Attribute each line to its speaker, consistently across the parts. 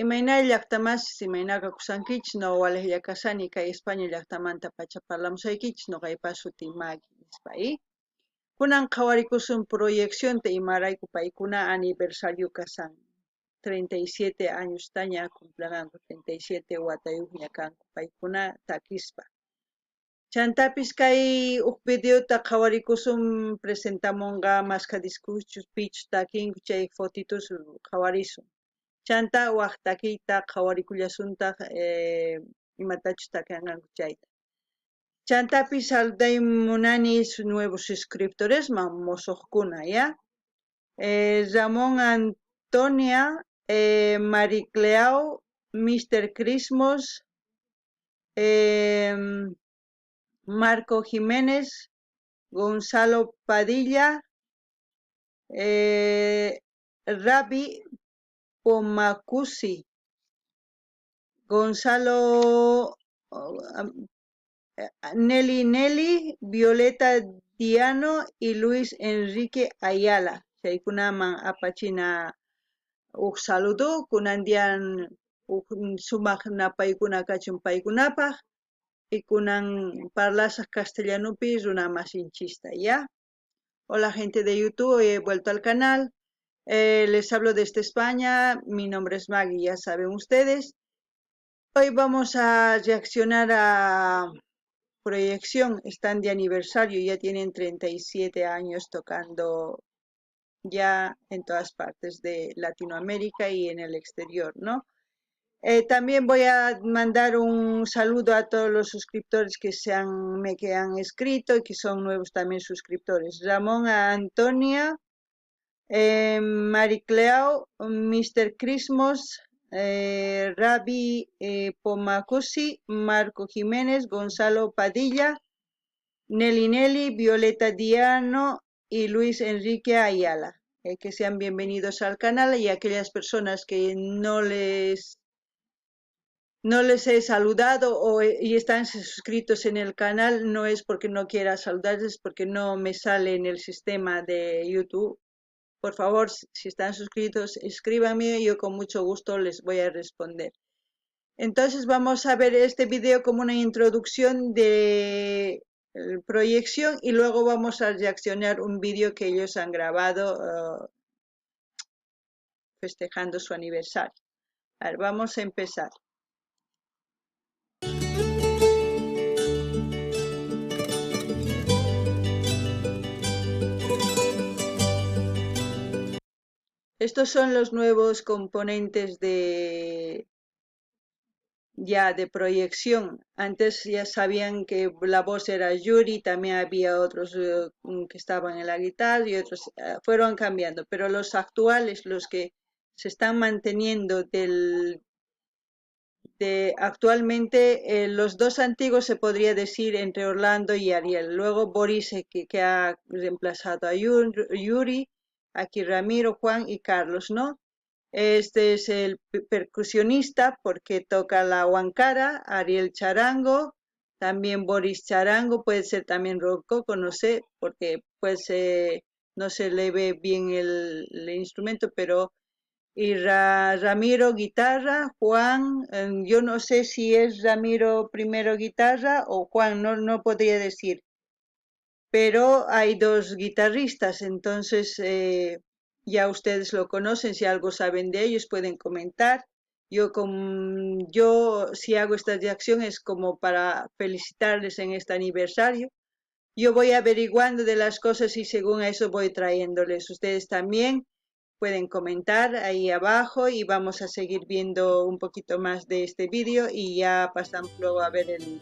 Speaker 1: Imayna llaqtamasis, imayna kakusankichis, noqa walejlla kasani kay España llaqtamanta pacha parlamusaykichis, noqaypa sutiy Maggie, nispa i. Kunan qhawarikusun proyeccionta imarayku paykuna aniversario kasan. 37 añostaña cumpleqanku, 37 watayuqña kanku paykuna takispa. Chantapis kay uj videota qhawarikusun presentamunqa mashkha discoschus pichus takinku chay fotitos qhawarisun. Chanta waj takiyta qhawarikullasuntaq imatachus takanqanku chayta. Chantapis saluday munani nuevos suscriptoresman mosojkuna, ya? Ramón Antonia, Maricleao, Mr. Crismos, Marco Jiménez, Gonzalo Padilla, Rabi Pomacusi, Gonzalo Nelly Nelly, Violeta Diano y Luis Enrique Ayala. Chaykunaman apachina uj saludo, kunan dian uj sumaq napaykuna kachun paykunapaj y kunan parlasaj castellanopi runa masinchista, ¿ya? Hola gente de YouTube, hoy he vuelto al canal. Les hablo desde España, mi nombre es Maggie, ya saben ustedes. Hoy vamos a reaccionar a Proyección, están de aniversario, ya tienen 37 años tocando ya en todas partes de Latinoamérica y en el exterior, ¿no? También voy a mandar un saludo a todos los suscriptores que que han escrito y que son nuevos también suscriptores. Ramón Antonia, Maricleao, Mr. Crismos, Rabi Pomacusi, Marco Jiménez, Gonzalo Padilla, Nelly Nelly, Violeta Diano y Luis Enrique Ayala. Que sean bienvenidos al canal y aquellas personas que no les he saludado y están suscritos en el canal, no es porque no quiera saludarles, es porque no me sale en el sistema de YouTube. Por favor, si están suscritos, escríbanme y yo con mucho gusto les voy a responder. Entonces vamos a ver este video como una introducción de proyección y luego vamos a reaccionar un vídeo que ellos han grabado festejando su aniversario. A ver, vamos a empezar. Estos son los nuevos componentes de proyección. Antes ya sabían que la voz era Yuri, también había otros que estaban en la guitarra y otros fueron cambiando, pero los actuales, los que se están manteniendo actualmente, los dos antiguos se podría decir entre Orlando y Ariel. Luego Boris, que ha reemplazado a Yuri, aquí Ramiro, Juan y Carlos, ¿no? Este es el percusionista porque toca la huancara, Ariel charango, también Boris charango, puede ser también rococo, no sé, porque pues, no se le ve bien el instrumento, pero... Y Ramiro guitarra, Juan, yo no sé si es Ramiro primero guitarra o Juan, no podría decir. Pero hay dos guitarristas, entonces ya ustedes lo conocen, si algo saben de ellos pueden comentar. Yo si hago esta reacción es como para felicitarles en este aniversario. Yo voy averiguando de las cosas y según eso voy trayéndoles. Ustedes también pueden comentar ahí abajo y vamos a seguir viendo un poquito más de este vídeo y ya pasamos luego a ver el...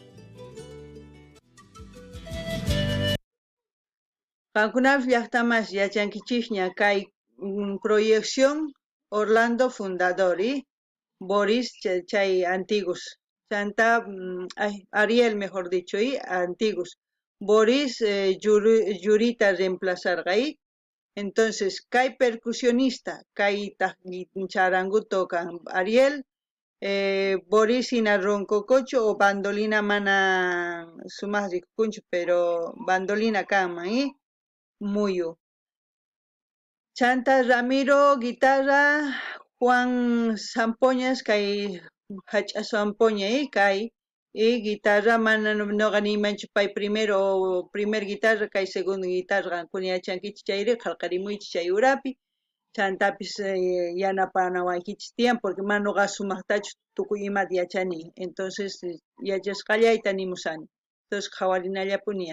Speaker 1: Qankunapas llaqtamas yachankichikña kay proyección Orlando fundador y Boris chay antiguos, chanta Ariel mejor dicho y antiguos. Boris Yurita reemplazarqa y entonces kay percusionista kay charangu tocan Ariel, Boris ina roncococho o bandolina mana sumaq rikukunchu pero bandolina kanman y muyu. Chanta Ramiro guitarra, Juan zampoñas kay jach'a zampoña kay y guitarra mana noqa niymanchu pay primero primer guitarra kay segundo guitarra qankuna yachankichis chayri qhalqarimuychis chay urapi chantapis yanapanawaykichis tiyan porque mana noqa sumajtachu tukuy imata yachani entonces yachasqallayta nimusani entonces qhawarinallapuni.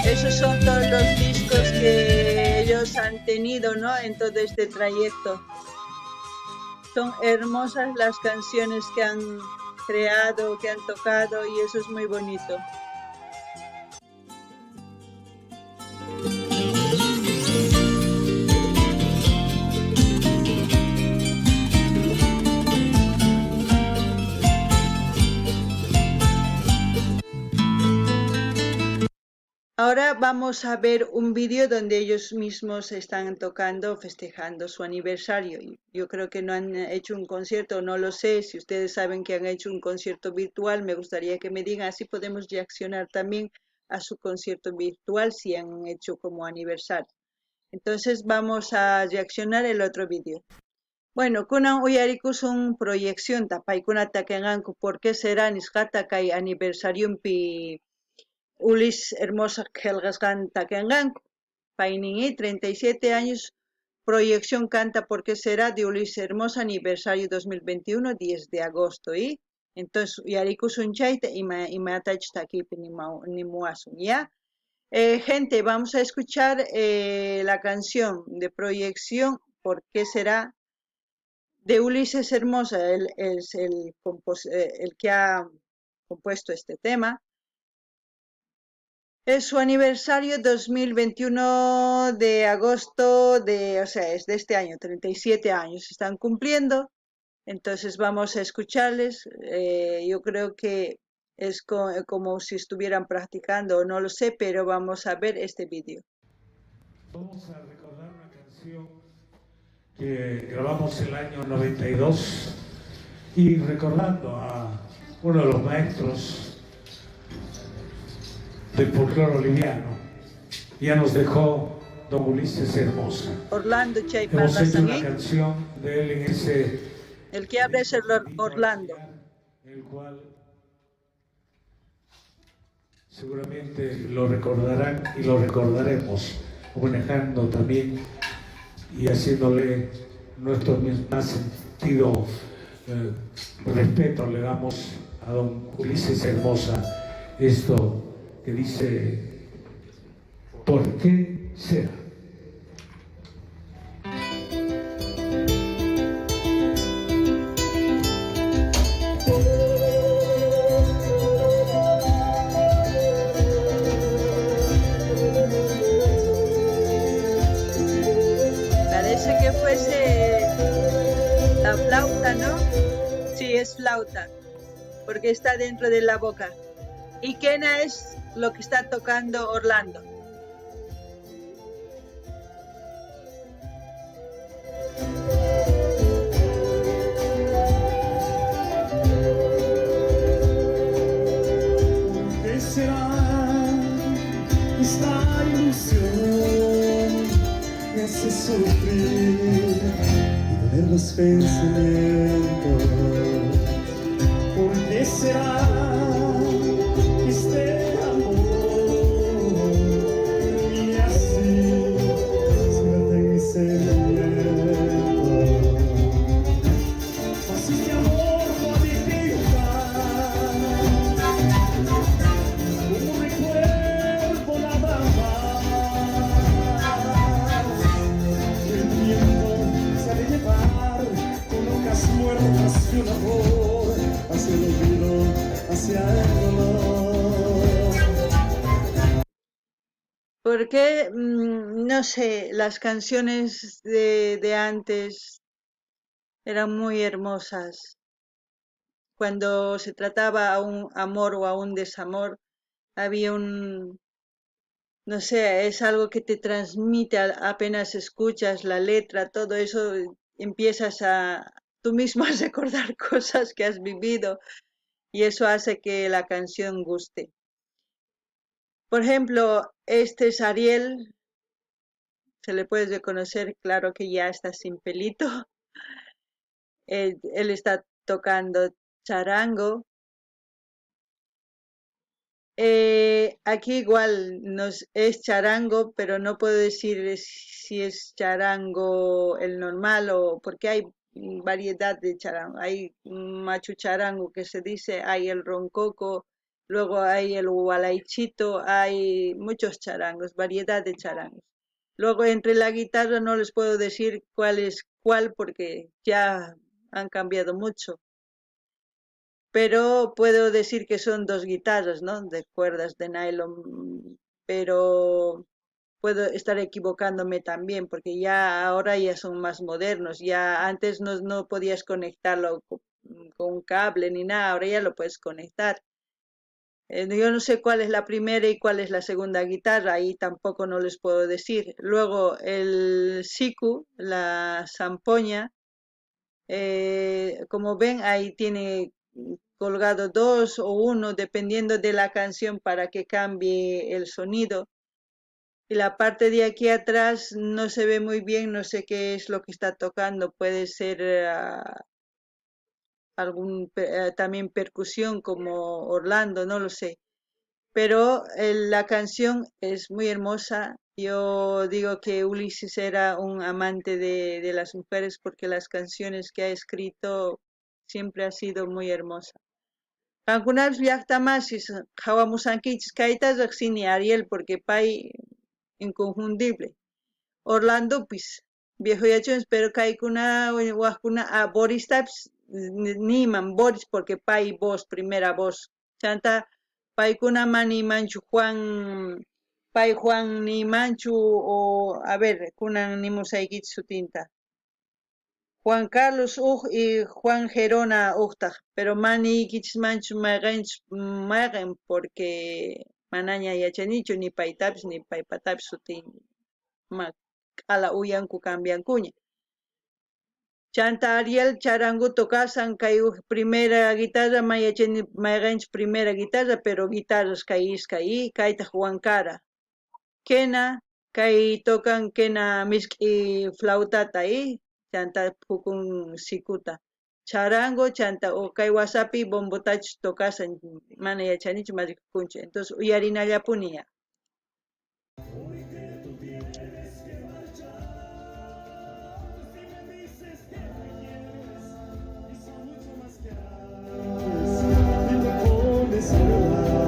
Speaker 1: Esos son todos los discos que ellos han tenido, ¿no? En todo este trayecto. Son hermosas las canciones que han creado, que han tocado, y eso es muy bonito. Ahora vamos a ver un vídeo donde ellos mismos están tocando, festejando su aniversario. Yo creo que no han hecho un concierto, no lo sé. Si ustedes saben que han hecho un concierto virtual, me gustaría que me digan, así podemos reaccionar también a su concierto virtual si han hecho como aniversario. Entonces vamos a reaccionar el otro vídeo. Bueno, kunan uyarikusun proyección paykuna takenqanku ¿Por qué será nisqata kay aniversariumpi Ulises Hermosa qhelqasqanta takenqanku? Paynin 37 años, proyección canta ¿Por qué será? De Ulises Hermosa, aniversario 2021, 10 de agosto. Y entonces uyarikusun chayta imatachus takipi nimuwasun, ¿ya? Gente, vamos a escuchar la canción de proyección ¿Por qué será? De Ulises Hermosa. Él es el que ha compuesto este tema. Es su aniversario 2021 de agosto, o sea, es de este año, 37 años están cumpliendo. Entonces vamos a escucharles. Yo creo que es como si estuvieran practicando, no lo sé, pero vamos a ver este vídeo.
Speaker 2: Vamos a recordar una canción que grabamos el año 92 y recordando a uno de los maestros del folclore boliviano. Ya nos dejó don Ulises Hermosa.
Speaker 1: Orlando Chay
Speaker 2: Hemos hecho una
Speaker 1: Parrasanguín.
Speaker 2: canción de él en ese...
Speaker 1: El que habla es el Orlando.
Speaker 2: El cual seguramente lo recordarán y lo recordaremos, homenajeando también y haciéndole nuestro más sentido respeto le damos a don Ulises Hermosa esto que dice, ¿por qué será?
Speaker 1: Parece que fuese la flauta, ¿no? Sí, es flauta, porque está dentro de la boca. Y quena es lo que está tocando Orlando.
Speaker 3: ¿Por qué será esta ilusión me hace sufrir y doler los pensamientos? ¿Por qué será este amor y así se mete en mis sentimientos? Mas este amor no ha de quedar como un recuerdo nada más. El tiempo se ha de llevar con hojas muertas de un amor hacia el olvido, hacia el dolor.
Speaker 1: ¿Por qué? No sé, las canciones de antes eran muy hermosas. Cuando se trataba a un amor o a un desamor, había un, no sé, es algo que te transmite apenas escuchas la letra, todo eso, empiezas a tú mismo a recordar cosas que has vivido y eso hace que la canción guste. Por ejemplo, este es Ariel, se le puede reconocer, claro que ya está sin pelito. Él está tocando charango. Aquí igual nos, es charango, pero no puedo decir si es charango el normal o porque hay variedad de charango. Hay machu charango que se dice, hay el roncoco, luego hay el gualaichito, hay muchos charangos, variedad de charangos. Luego entre la guitarra no les puedo decir cuál es cuál porque ya han cambiado mucho. Pero puedo decir que son dos guitarras, ¿no? De cuerdas de nylon, pero puedo estar equivocándome también, porque ya ahora ya son más modernos. Ya antes no podías conectarlo con un cable ni nada, ahora ya lo puedes conectar. Yo no sé cuál es la primera y cuál es la segunda guitarra, ahí tampoco no les puedo decir. Luego el siku, la zampoña, como ven ahí tiene colgado dos o uno, dependiendo de la canción para que cambie el sonido. Y la parte de aquí atrás no se ve muy bien, no sé qué es lo que está tocando, puede ser algún también percusión como Orlando, no lo sé. Pero la canción es muy hermosa. Yo digo que Ulises era un amante de las mujeres porque las canciones que ha escrito siempre ha sido muy hermosa. Qankunapis llaqtamasis qhawamusankichis kayta riqsini Ariel porque pay inconfundible. Orlandopis viejoyachunas, pero kaykuna wajkuna a Boristapis niman Boris porque pay voz, primera voz. Chanta paykuna manimanchu Juan, pay Juan nimanchu o a ver, kunan nimusaykichis sutinta. Juan Carlos uj y Juan Gerona ujtaj, pero maniykichismanchu mayqenchus mayqen porque manaña yachanichu ni paytapis ni paypatapis sutin ma q'ala uyanku cambiankuña. Chanta Ariel charango tocasan kay uj primera guitarra may yachani mayqenchus primera guitarra, pero guitarras kay iskay kaytaq Huancara. Quena kay tocan quena misk'i flautata chanta phukun sikuta. Charango chanta o kay wasapi bombotachus tocasan mana yachanichu marikukunchu. Entonces uyarinallapuni ya.
Speaker 3: Porque tú tienes que marchar. Si me dices que me quieres, y son mucho más que antes, y te pones a llorar.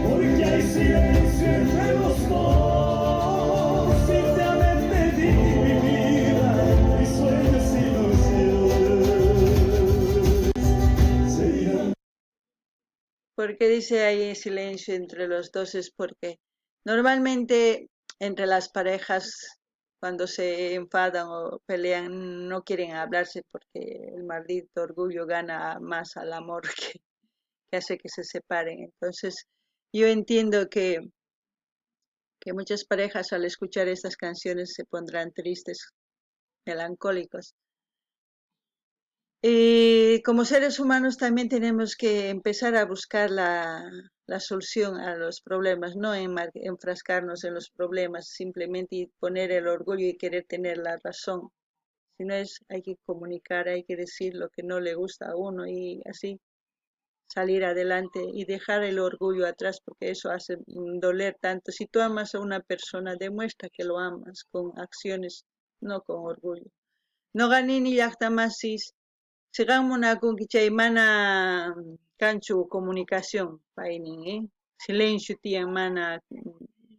Speaker 3: Porque hay silencio entre los dos. Si te amé, te di mi vida, mis sueños y ilusiones. Se irán.
Speaker 1: ¿Por qué dice hay silencio entre los dos? Es porque normalmente entre las parejas cuando se enfadan o pelean no quieren hablarse porque el maldito orgullo gana más al amor que hace que se separen. Entonces yo entiendo que muchas parejas al escuchar estas canciones se pondrán tristes, melancólicos. Y como seres humanos también tenemos que empezar a buscar la solución a los problemas, no enfrascarnos en los problemas simplemente y poner el orgullo y querer tener la razón. Sino es, hay que comunicar, hay que decir lo que no le gusta a uno y así salir adelante y dejar el orgullo atrás, porque eso hace doler tanto. Si tú amas a una persona, demuestra que lo amas con acciones, no con orgullo. Noqa nini llaqtamasis siqan munakunki chay mana kanchu comunicación paynin, silencio tiyan mana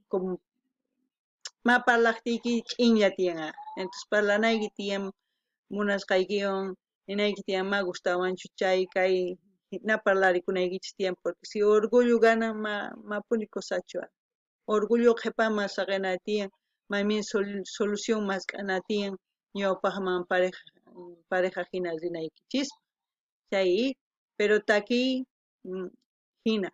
Speaker 1: como ma parlaqtiyki ch'inlla tiyan. Entonces parlanayki tiyan munasqaykiwan ninayki tiyan ma gustawanchu chay kay na parlarikunaykichis tiyan porque si orgullo gana mapuni cosachu. Orgullo qhipaman saqina tiyan maymin solución mask'ana tiyan ñawpaqman pareja hina rinaykichispaq chay, pero takiy hina,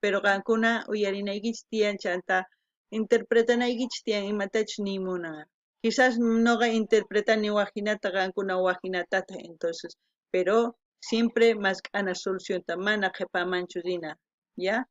Speaker 1: pero qankuna uyarinaykichis tiyan chanta interpretanaykichis tiyan imatachus nimunan. Quizás noqa interpretani waj hinata qankuna waj hinatataq entonces, pero siempre mask'ana solucionta mana qhipamanchu rina, ¿ya?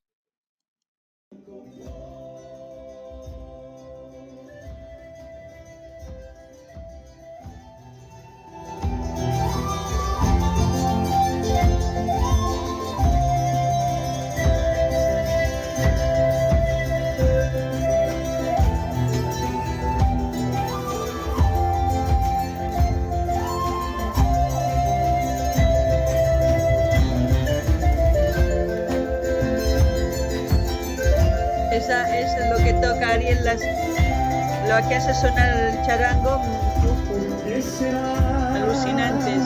Speaker 1: Esa, eso es lo que toca Ariel, lo que hace sonar el charango, alucinantes.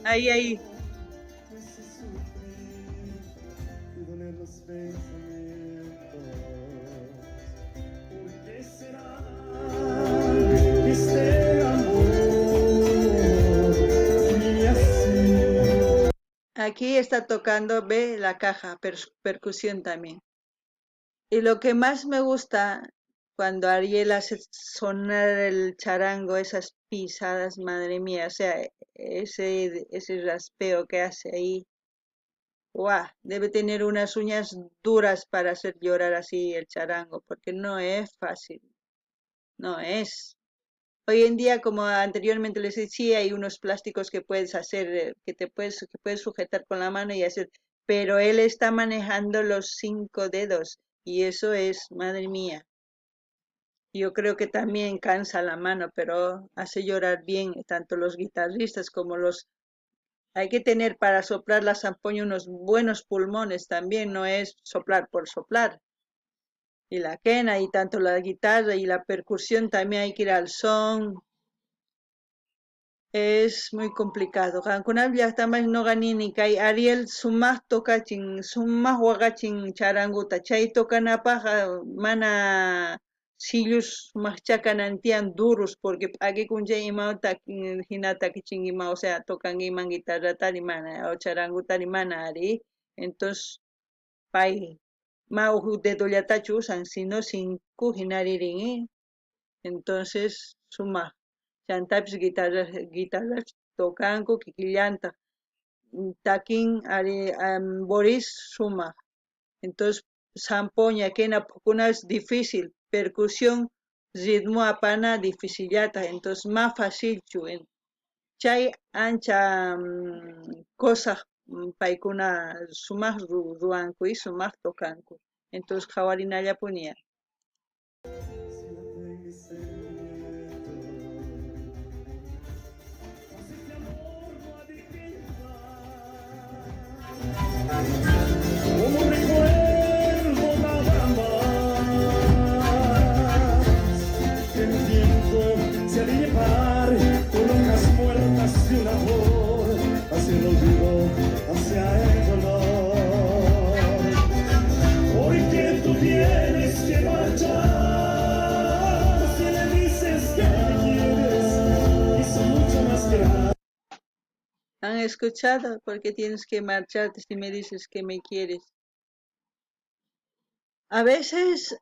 Speaker 1: Ahí, ahí. Aquí está tocando, ve la caja, percusión también. Y lo que más me gusta cuando Ariel hace sonar el charango, esas pisadas, madre mía, o sea, ese raspeo que hace ahí, ¡guau! Debe tener unas uñas duras para hacer llorar así el charango, porque no es fácil, no es. Hoy en día, como anteriormente les decía, hay unos plásticos que puedes hacer, que puedes sujetar con la mano y hacer, pero él está manejando los 5 dedos y eso es, madre mía. Yo creo que también cansa la mano, pero hace llorar bien tanto los guitarristas como los... Hay que tener para soplar la zampoña unos buenos pulmones también, no es soplar por soplar. Y la quena, y tanto la guitarra y la percusión también hay que ir al son. Es muy complicado. Qankunap llaqtamas noqa nini kay Ariel sumaq tocachin, sumaq waqachin charanguta. Chay tocanapaqqa mana sillus sumaqcha kanan tiyan duros, porque p'akikun chay imawta hina takichinkiman, o sea, tocankiman guitarratari mana, o charangutari mana ari. Entonces, pay ma uj dedollatachu usan, sino sinku hinaririn, Entonces, sumaq. Chantapis guitarra tocanku kikillantaq. Takin ari Boris sumaq. Entonces, zampoña, quena pukuna es difícil, percusión, ritmo apana dificillata, entonces más facilchu. Chay ancha cosas paykuna sumaq ruwanku y sumaq tocanku. Entonces qhawarinalla punia.
Speaker 3: Como recuerdo nada más, que el tiempo se ha de llevar con hojas muertas de un amor, hacia el olvido, hacia el dolor. Porque tú tienes que marchar, si le dices que me quieres, y son mucho más que nada.
Speaker 1: ¿Han escuchado? ¿Por qué tienes que marcharte si me dices que me quieres? A veces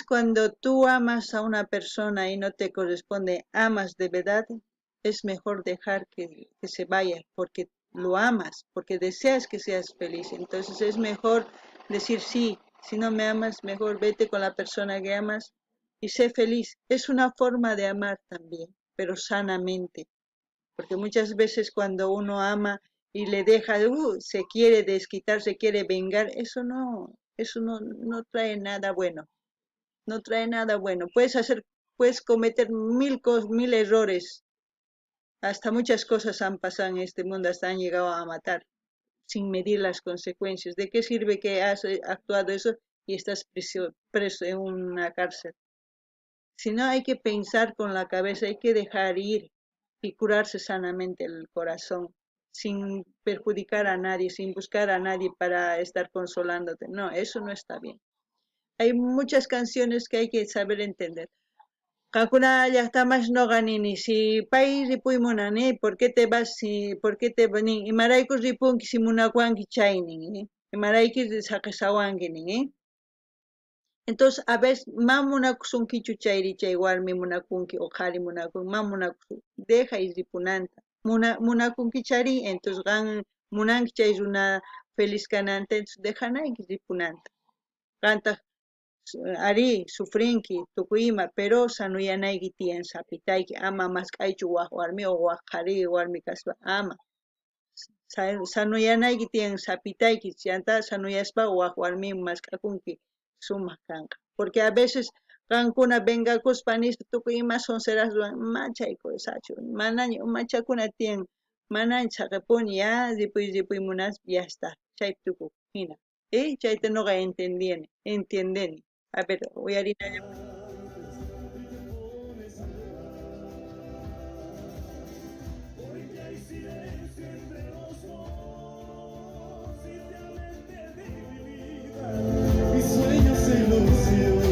Speaker 1: cuando tú amas a una persona y no te corresponde, amas de verdad, es mejor dejar que se vaya, porque lo amas, porque deseas que seas feliz. Entonces es mejor decir sí, si no me amas, mejor vete con la persona que amas y sé feliz. Es una forma de amar también, pero sanamente. Porque muchas veces cuando uno ama y le deja, se quiere desquitar, se quiere vengar, eso no trae nada bueno. No trae nada bueno. Puedes cometer mil errores. Hasta muchas cosas han pasado en este mundo, hasta han llegado a matar, sin medir las consecuencias. ¿De qué sirve que has actuado eso y estás preso en una cárcel? Si no, hay que pensar con la cabeza, hay que dejar ir y curarse sanamente el corazón, sin perjudicar a nadie, sin buscar a nadie para estar consolándote. No, eso no está bien. Hay muchas canciones que hay que saber entender. Qankunap llaqtamas noqa nini, si pay ripuymunani, ¿por qué te vas? Si, ¿por qué te nin? Imarayku ripunki si munakuwanki chaynin, Imarayki saqesawanki nin, Entonces, a veces, ma munakusunkichu chayri chay warmi munakunki o qhari munakun, ma munakusun, deja y ripunanta. Munakunki chari, entonces qan Munanki chay runa feliz kananta, entonces dejanayki ripunanta. Qantaj arí, sufrinki tukuy ima, pero sanuyanayki tiyan sapitayki, ama mask'aychu waj warmi o waj qhari warmi kaspa, ama. Sanuyanayki tiyan sapitayki, chanta sanuyaspa waj warmi mask'akunki, sumaq kanqa. Porque a veces qankuna vengakuspa nispa tukuy ima sonceras ruwan, machay sachu, manaña umachakuna tiyan, manaña saqepuni, ya ripuy ripuy munaspa, ya está, chaypi tukuk jina. Chayta noqa entendini, entiendeni. A ver, uyarinalla.
Speaker 3: Mis sueños e ilusiones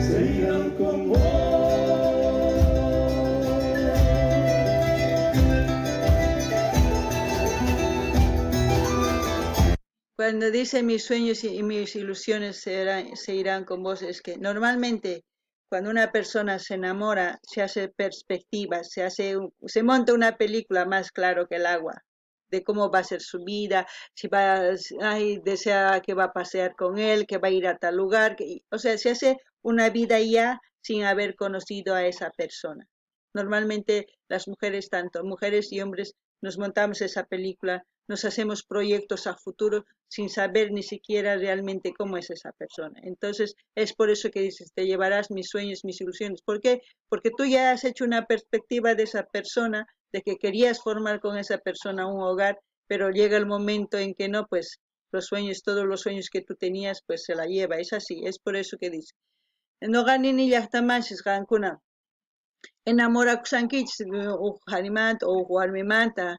Speaker 3: se irán con vos.
Speaker 1: Cuando dice mis sueños y mis ilusiones se irán con vos, es que normalmente cuando una persona se enamora, se hace perspectiva, se monta una película más claro que el agua, de cómo va a ser su vida, si va, ay, desea que va a pasear con él, que va a ir a tal lugar, que, o sea, se hace una vida ya sin haber conocido a esa persona. Normalmente las mujeres, tanto mujeres y hombres, nos montamos esa película, nos hacemos proyectos a futuro sin saber ni siquiera realmente cómo es esa persona. Entonces, es por eso que dices, te llevarás mis sueños, mis ilusiones. ¿Por qué? Porque tú ya has hecho una perspectiva de esa persona, de que querías formar con esa persona un hogar, pero llega el momento en que no, pues los sueños, todos los sueños que tú tenías, pues se la lleva. Es así, es por eso que dice. Noqa nini llaqtamanchis qankuna enamorakusankichis uj qharimanta o uj warmimanta.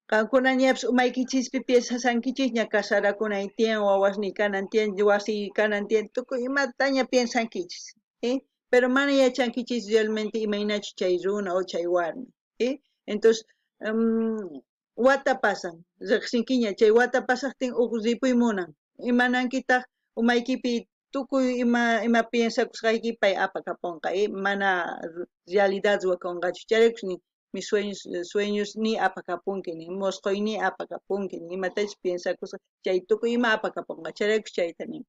Speaker 1: Qankuna ñapis umaykichispi piensasankichis casarakunay tiyan, wawasniy kanan tiyan, wasiy kanan tiyan, tukuy imataña piensankichis. Pero mana yachankichis realmente imaynachu chay runa o chay warmi. Entonces, wata pasan, riqsinkiña, chay wata pasaqtin uj ripuy munan. Imanankitaq umaykipi tukuy ima piensakusqayki pay apakaponqa, mana realidad ruwakonqachu. Chayraykus nin, mis sueños ni apakapunki, ni mosqoyni apakapunki, ni imatachus piensakusqa chay tukuy ima apakaponqa. Chayraykus chayta nin.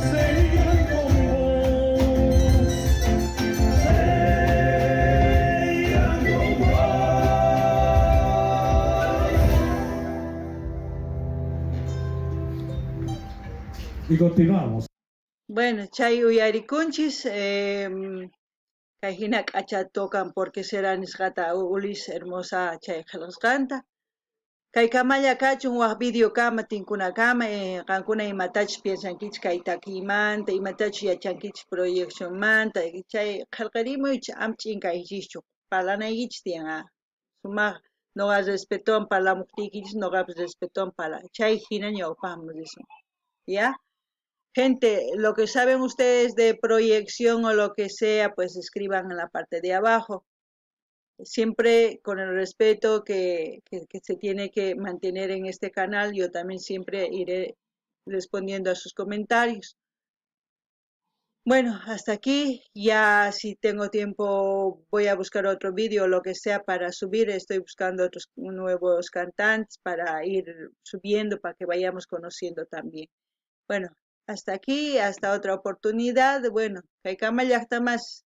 Speaker 3: Se irán con vos, se irán con vos.
Speaker 2: Y continuamos.
Speaker 1: Bueno, chay uyarikunchis, kay hina k'acha tocan porque será nisqata Ulis Hermosa chay qillqasqanta. Kay kamalla kachun waj video kama tinkunakama, qankuna imatachus piensankichis kay takiymanta, imatachus yachankichis proyeccionmanta, chay qillqarimuychis am ch'inkaychischu, parlanaykichis tiyan, sumaq noqa respetowan parlamuqtiykichis, noqapis respetowan parla, chay hina ñawpaqman risun, ¿ya? Gente, lo que saben ustedes de proyección o lo que sea, pues escriban en la parte de abajo. Siempre con el respeto que se tiene que mantener en este canal, yo también siempre iré respondiendo a sus comentarios. Bueno, hasta aquí. Ya si tengo tiempo voy a buscar otro vídeo o lo que sea para subir. Estoy buscando otros nuevos cantantes para ir subiendo, para que vayamos conociendo también. Bueno, hasta aquí, hasta otra oportunidad. Bueno, kaykama llaqta más.